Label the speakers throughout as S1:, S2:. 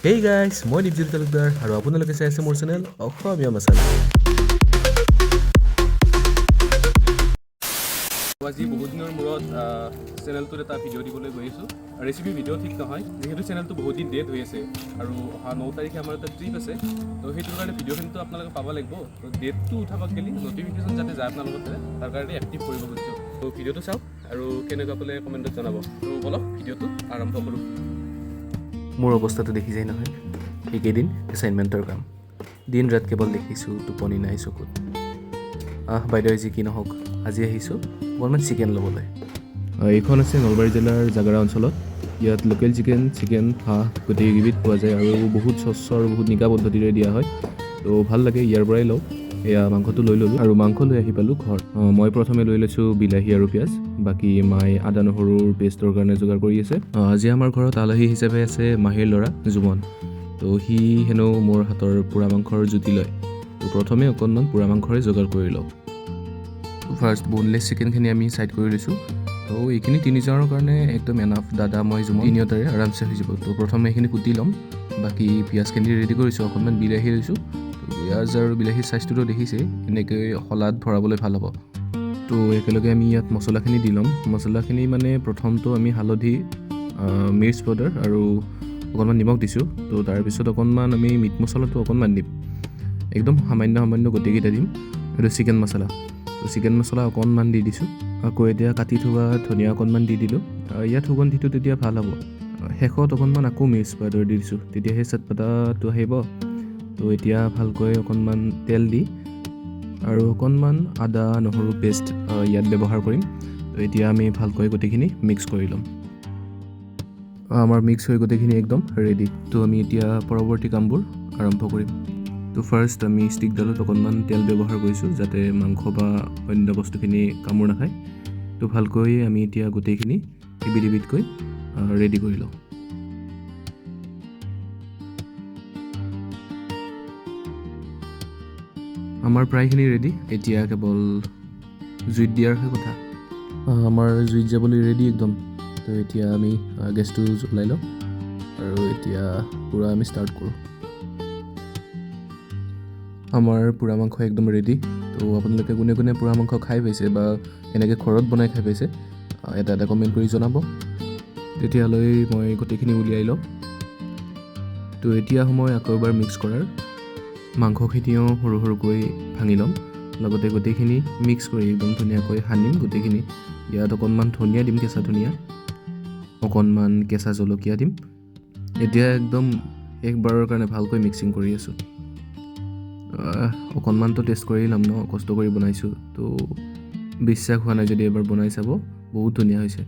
S1: হেই গাইছ, মই দীপজ্যোতি তালুকদাৰ আৰু আপোনালোকে চাই আছে মোৰ চেনেল অসমীয়া মছালা।
S2: আজি বহুত দিনৰ মূৰত চেনেলটোত এটা ভিডিঅ' দিবলৈ গৈ আছোঁ। ৰেচিপি ভিডিঅ' ঠিক নহয়, যিহেতু চেনেলটো বহুত দিন ডেড হৈ আছে আৰু অহা 9 তাৰিখে আমাৰ এটা ট্ৰিপ আছে। তো সেইটোৰ কাৰণে ভিডিঅ'খিনিতো আপোনালোকে পাব লাগিব। তো ডেটটো উঠাব গ'লে নটিফিকেশ্যন যাতে যায় আপোনালোকৰ তাতে, তাৰ কাৰণে এক্টিভ কৰিব খুজিছোঁ। তো ভিডিঅ'টো চাওক আৰু কেনেকুৱা পালে কমেণ্টত জনাব। তো বলক, ভিডিঅ'টো আৰম্ভ কৰোঁ।
S1: মোৰ অৱস্থাটো দেখিছেই নহয়, এইকেইদিন এছাইনমেণ্টৰ কাম, দিন ৰাত কেৱল দেখিছোঁ, টোপনি নাই চকুত। বাইদেৱে যি কি নহওক, আজি আহিছোঁ অকণমান চিকেন ল'বলৈ।
S3: এইখন আছে নলবাৰী জিলাৰ জাগাৰা অঞ্চলত। ইয়াত লোকেল চিকেন, চিকেন, হাঁহ গোটেইকেইবিধ পোৱা যায় আৰু বহুত স্বচ্ছ আৰু বহুত নিকা পদ্ধতিৰে দিয়া হয়। তো ভাল লাগে, ইয়াৰ পৰাই লওঁ। এয়া মাংসটো লৈ ল'লোঁ আৰু মাংস লৈ আহি পালোঁ ঘৰ। মই প্ৰথমে লৈ লৈছোঁ বিলাহী আৰু পিঁয়াজ, বাকী মায়ে আদা নহৰুৰ পেষ্টৰ কাৰণে যোগাৰ কৰি আছে। আজি আমাৰ ঘৰত আলহী হিচাপে আছে মাহীৰ ল'ৰা জুমন। তো সি হেনো মোৰ হাতৰ পোৰা মাংসৰ জুতি লয়। তো প্ৰথমে অকণমান পোৰা মাংসৰে যোগাৰ কৰি লওঁ। ফাৰ্ষ্ট বনলেছ চিকেনখিনি আমি ছাইড কৰি লৈছোঁ। তো এইখিনি তিনিজনৰ কাৰণে একদম এনাফ। দাদা, মই, জুমন, তিনিওটাৰে আৰামছে হৈ যাব। তো প্ৰথমে এইখিনি কুটি ল'ম, বাকী পিঁয়াজখিনি ৰেডি কৰিছোঁ, অকণমান বিলাহী লৈছোঁ। তো পিঁয়াজ আৰু বিলাহীৰ চাইজটোতো দেখিছেই, এনেকৈ শলাত ভৰাবলৈ ভাল হ'ব। তো একেলগে আমি ইয়াত মছলাখিনি দি ল'ম। মছলাখিনি মানে প্ৰথমটো আমি হালধি, মিৰ্চ পাউডাৰ আৰু অকণমান নিমখ দিছোঁ। তো তাৰপিছত অকণমান আমি মিট মছলাটো অকণমান দিম, একদম সামান্য সামান্য গোটেইকেইটা দিম। এইটো চিকেন মছলা, তো চিকেন মছলা অকণমান দি দিছোঁ। আকৌ এতিয়া কাটি থোৱা ধনিয়া অকণমান দি দিলোঁ। ইয়াত সুগন্ধিটো তেতিয়া ভাল হ'ব। শেষত অকণমান আকৌ মিৰ্চ পাউডাৰ দি দিছোঁ, তেতিয়াহে চটপটাটো আহিব। তো এতিয়া ভালকৈ অকণমান তেল দি আৰু অকণমান আদা নহৰু পেষ্ট ইয়াত ব্যৱহাৰ কৰিম। তো এতিয়া আমি ভালকৈ গোটেইখিনি মিক্স কৰি ল'ম। আমাৰ মিক্স হৈ গোটেইখিনি একদম ৰেডি। তো আমি এতিয়া পৰৱৰ্তী কামবোৰ আৰম্ভ কৰিম। তো ফাৰ্ষ্ট আমি ষ্টিকডালত অকণমান তেল ব্যৱহাৰ কৰিছোঁ, যাতে মাংস বা অন্য বস্তুখিনি কামোৰ নাখায়। তো ভালকৈ আমি এতিয়া গোটেইখিনি এবিধ এবিধকৈ ৰেডি কৰি লওঁ। আমাৰ প্ৰায়খিনি ৰেডি, এতিয়া কেৱল জুইত দিয়াৰহে কথা। আমাৰ জুইত যাবলৈ ৰেডি একদম। তো এতিয়া আমি গেছটো জ্বলাই লওঁ আৰু এতিয়া পূৰা আমি ষ্টাৰ্ট কৰোঁ। আমাৰ পোৰা মাংস একদম ৰেডি। তো আপোনালোকে কোনে কোনে পোৰা মাংস খাই পাইছে বা এনেকৈ ঘৰত বনাই খাই পাইছে, এটা এটা কমেণ্ট কৰি জনাব। তেতিয়ালৈ মই গোটেইখিনি উলিয়াই লওঁ। তো এতিয়া সময় আকৌ এবাৰ মিক্স কৰাৰ। মাংসখিনিও সৰু সৰুকৈ ভাঙি ল'ম, লগতে গোটেইখিনি মিক্স কৰি একদম ধুনীয়াকৈ সানিম গোটেইখিনি। ইয়াত অকণমান ধনিয়া দিম, কেঁচা ধনিয়া, অকণমান কেঁচা জলকীয়া দিম। এতিয়া একদম শেষবাৰৰ কাৰণে ভালকৈ মিক্সিং কৰি আছোঁ। অকণমানতো টেষ্ট কৰি ল'ম ন, কষ্ট কৰি বনাইছোঁ। তো বিশ্বাস হোৱা নাই যদি এবাৰ বনাই চাব, বহুত ধুনীয়া হৈছে।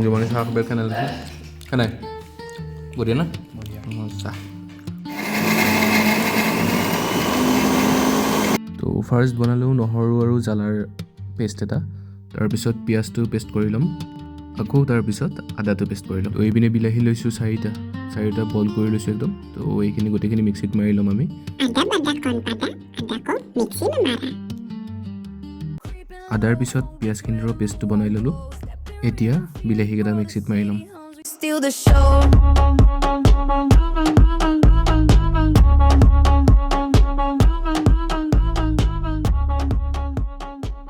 S2: জুমনে চাহ কেনে লাগিছে? কেনে? বঢ়িয়া না? চাহ।
S1: তো ফাৰ্ষ্ট বনালোঁ নহৰু আৰু জ্বালাৰ পেষ্ট এটা, তাৰপিছত পিঁয়াজটো পেষ্ট কৰি ল'ম, আকৌ তাৰপিছত আদাটো পেষ্ট কৰি ল'ম। তো এইপিনে বিলাহী লৈছোঁ চাৰিটা, চাৰিটা বইল কৰি লৈছোঁ একদম। তো এইখিনি গোটেইখিনি মিক্সিত মাৰি ল'ম আমি।
S4: आदा बदा कौन पादा, आदा को मिक्सी में मारा।
S1: আদাৰ পিছত পিঁয়াজখিনিৰো পেষ্টটো বনাই ল'লোঁ। এতিয়া বিলাহীকেইটা মিক্সিত মাৰি ল'ম।
S5: Steal the show.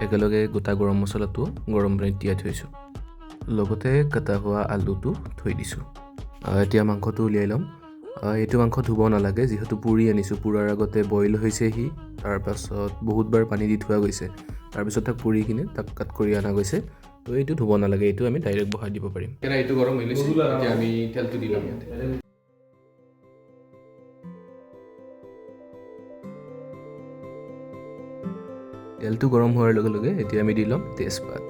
S1: একেলগে গোটা গৰম মছলাটো গৰম পানীত তিয়াই থৈছোঁ, লগতে কটা হোৱা আলুটো থৈ দিছোঁ। এতিয়া মাংসটো উলিয়াই ল'ম। এইটো মাংস ধুব নালাগে, যিহেতু পুৰি আনিছোঁ। পুৰাৰ আগতে বইল হৈছে সি, তাৰপাছত বহুতবাৰ পানী দি থোৱা গৈছে, তাৰপিছত তাক পুৰি কিনে তাক কাট কৰি অনা গৈছে। তো এইটো ধুব নালাগে, এইটো আমি ডাইৰেক্ট বহাই দিব পাৰিম।
S2: কেৰাহীটো গৰম হৈ লৈছে, এতিয়া আমি তেলটো দি ল'ম ইয়াতে।
S1: তেলটো গৰম হোৱাৰ লগে লগে এতিয়া আমি দি ল'ম তেজপাত।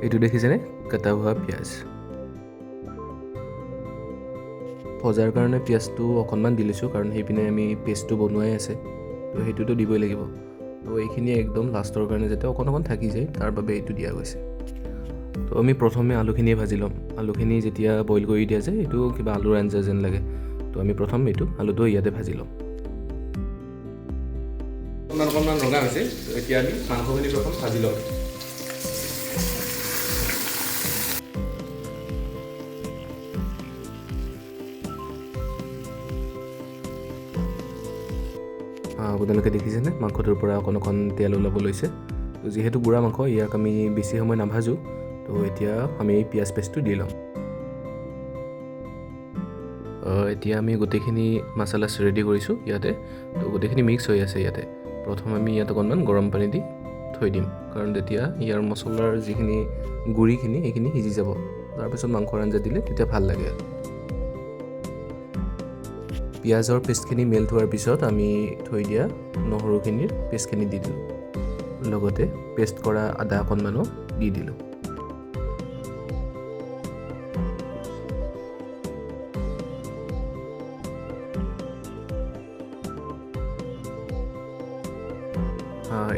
S1: এইটো দেখিছেনে, কটা হোৱা পিঁয়াজ। ভজাৰ কাৰণে পিঁয়াজটো অকণমান দি লৈছোঁ, কাৰণ সেইপিনে আমি পেষ্টটো বনোৱাই আছে, তো সেইটোতো দিবই লাগিব। তো এইখিনি একদম লাষ্টৰ কাৰণে যাতে অকণ অকণ থাকি যায়, তাৰ বাবে এইটো দিয়া গৈছে। তো আমি প্ৰথমে আলুখিনিয়ে ভাজি ল'ম। আলুখিনি যেতিয়া বইল কৰি দিয়া যায়, এইটো কিবা আলুৰ আঞ্জা যেন লাগে। তো আমি প্ৰথম এইটো আলুটো ইয়াতে ভাজি ল'ম।
S2: অকণমান অকণমান ৰঙা হৈছে। তো এতিয়া আমি মাংসখিনি প্ৰথম ভাজি ল'ম।
S1: আপোনালোকে দেখিছেনে, মাংসটোৰ পৰা অকণ অকণ তেল ওলাব লৈছে। তো যিহেতু পোৰা মাংস, ইয়াক আমি বেছি সময় নাভাজোঁ। তো এতিয়া আমি পিঁয়াজ পেষ্টটো দি ল'ম। এতিয়া আমি গোটেইখিনি মছলা ৰেডি কৰিছোঁ ইয়াতে। তো গোটেইখিনি মিক্স হৈ আছে ইয়াতে। প্ৰথম আমি ইয়াত অকণমান গৰম পানী দি থৈ দিম, কাৰণ তেতিয়া ইয়াৰ মছলাৰ যিখিনি গুড়িখিনি, সেইখিনি সিজি যাব। তাৰপিছত মাংসৰ আঞ্জা দিলে তেতিয়া ভাল লাগে। পিঁয়াজৰ পেষ্টখিনি মেল্ট হোৱাৰ পিছত আমি থৈ দিয়া নহৰুখিনিৰ পেষ্টখিনি দি দিলোঁ, লগতে পেষ্ট কৰা আদা অকণমানো দি দিলোঁ।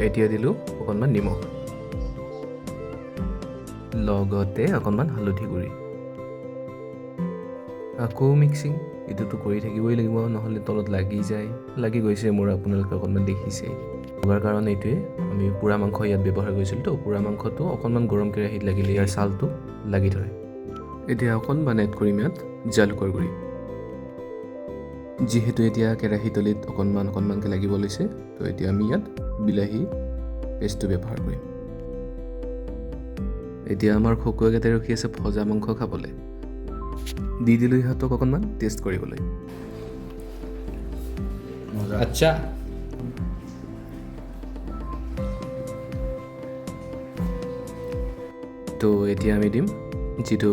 S1: এতিয়া দিলোঁ অকণমান নিমখ, লগতে অকণমান হালধি গুড়ি। আকৌ মিক্সিং। এইটোতো কৰি থাকিবই লাগিব, নহ'লে তলত লাগি যায়। লাগি গৈছে মোৰ, আপোনালোকে অকণমান দেখিছে। লগাৰ কাৰণ এইটোৱে, আমি পোৰা মাংস ইয়াত ব্যৱহাৰ কৰিছিলোঁতো, পোৰা মাংসটো অকণমান গৰম কেৰাহীত লাগিলে ইয়াৰ ছালটো লাগি ধৰে। এতিয়া অকণমান এড কৰিম ইয়াত জালুকৰ গুড়ি। যিহেতু এতিয়া কেৰাহী তলিত অকণমান অকণমানকৈ লাগিব লৈছে, তো এতিয়া আমি ইয়াত বিলাহী পেষ্টটো ব্যৱহাৰ কৰিম। এতিয়া আমাৰ খকুৱাকেইটাই ৰখি আছে ভজা মাংস খাবলৈ। দি দিলোঁ ইহঁতক অকণমান টেষ্ট কৰিবলৈ।
S2: আচ্ছা।
S1: তো এতিয়া আমি দিম যিটো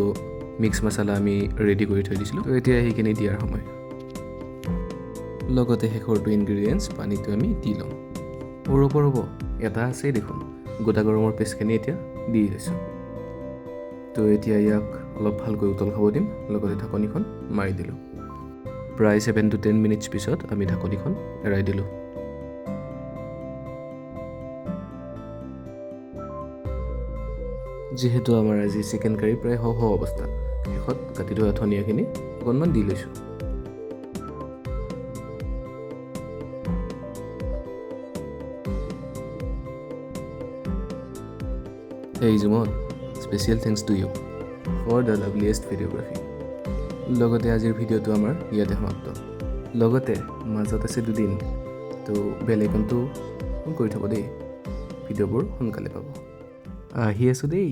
S1: মিক্স মছলা আমি ৰেডি কৰি থৈ দিছিলোঁ। তো এতিয়া সেইখিনি দিয়াৰ সময়। লগতে শেষৰটো ইনগ্ৰিডিয়েণ্টছ পানীটো আমি দি ল'ম। অ' ৰ'ব ৰ'ব, এটা আছেই দেখোন। গোটা গৰমৰ পেষ্টখিনি এতিয়া দি লৈছোঁ। তো এতিয়া ইয়াক অলপ ভালকৈ উতল খাব দিম। লগতে ঢাকনিখন মাৰি দিলোঁ। প্ৰায় 7 টু 10 মিনিটছ পিছত আমি ঢাকনিখন এৰাই দিলোঁ। যিহেতু আমাৰ আজি চিকেন কাৰী প্ৰায় হওঁ হওঁ অৱস্থা, শেষত কাটি থোৱা ধনিয়াখিনি অকণমান দি লৈছোঁ। Hey Jumon, special thanks to you for the loveliest videography. লগতে আজিৰ ভিডিঅ'টো আমাৰ ইয়াতে সমাপ্ত। লগতে মাজত আছে দুদিন, তো বেল আইকনটো অন কৰি থ'ব দেই, ভিডিঅ'বোৰ সোনকালে পাব। আহি আছোঁ দেই।